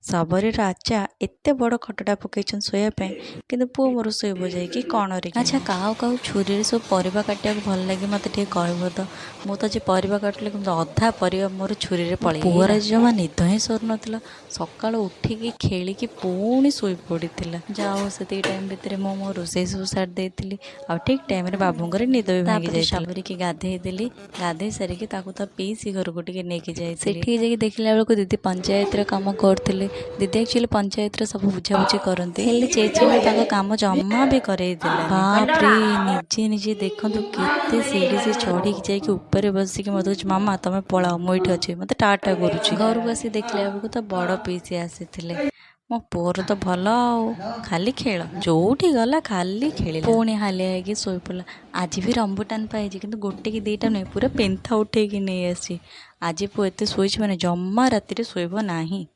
ଶବରୀର ଆଚା ଏତେ ବଡ଼ ଖଟଟା ପକେଇଛନ୍ତି ଶୋଇବା ପାଇଁ, କିନ୍ତୁ ପୁଅ ମୋର ଶୋଇବ ଯାଇକି କଣରେ। ଆଚ୍ଛା, କାହାକୁ କାହାକୁ ଛୁରୀରେ ସବୁ ପରିବା କାଟିବାକୁ ଭଲ ଲାଗେ, ମୋତେ ଟିକେ କହିବ ତ? ମୁଁ ତ ଆଜି ପରିବା କାଟିଲି, କିନ୍ତୁ ଅଧା ପରିବା ମୋର ଛୁରୀରେ ପଳେଇ। ପୁଅର ଆଜି ଜମା ନିଦ ହିଁ ସରୁନଥିଲା। ସକାଳୁ ଉଠିକି ଖେଳିକି ପୁଣି ଶୋଇ ପଡ଼ିଥିଲା। ଯାହା ହଉ, ସେତିକି ଟାଇମ୍ ଭିତରେ ମୁଁ ମୋ ରୋଷେଇ ସବୁ ସାରି ଦେଇଥିଲି ଆଉ ଠିକ୍ ଟାଇମ୍ରେ ବାବୁଙ୍କର ନିଦ ବି ଭାଙ୍ଗି ଯାଇଥିଲା। ଶବରୀକି ଗାଧେଇ ଦେଲି। ଗାଧେଇ ସାରିକି ତାକୁ ତା ପିଇସି ଘରକୁ ଟିକେ ନେଇକି ଯାଇଥିଲି। ସେଠିକି ଯାଇକି ଦେଖିଲା ବେଳକୁ ଦିଦି ପଞ୍ଚାୟତର କାମ କରୁଥିଲେ। ଦିଦି ଆକ୍ଚୁଆଲି ପଞ୍ଚାୟତର ସବୁ ବୁଝାବୁଝି କରନ୍ତି, ହେଲେ ଚେଚେ ତାଙ୍କ କାମ ଜମା ବି କରେଇ ଦେଲା। ବାପରେ, ନିଜେ ନିଜେ ଦେଖନ୍ତୁ କେତେ ସିଢ଼ି ସେ ଚଢ଼ିକି ଯାଇକି ଉପରେ ବସିକି ମୋତେ କହୁଛି, "ମାମା, ତମେ ପଳାଅ, ମୁଁ ଏଇଠି ଅଛି।" ମୋତେ ଟାଟା କରୁଛି। ଘରକୁ ଆସି ଦେଖିଲା ବେଳକୁ ତା ବଡ଼ ପିଇସି ଆସିଥିଲେ। ମୋ ପୁଅର ତ ଭଲ ଆଉ ଖାଲି ଖେଳ, ଯୋଉଠି ଗଲା ଖାଲି ଖେଳିଲା। ପୁଣି ହାଲିଆ ହେଇକି ଶୋଇପଡ଼ିଲା। ଆଜି ବି ରମ୍ବୁଟାନ ପାଇଛି, କିନ୍ତୁ ଗୋଟେ କି ଦୁଇଟା ନୁହେଁ, ପୁରା ପେନ୍ଥା ଉଠେଇକି ନେଇ ଆସିଛି। ଆଜି ପୁଅ ଏତେ ଶୋଇଛି ମାନେ ଜମା ରାତିରେ ଶୋଇବ ନାହିଁ।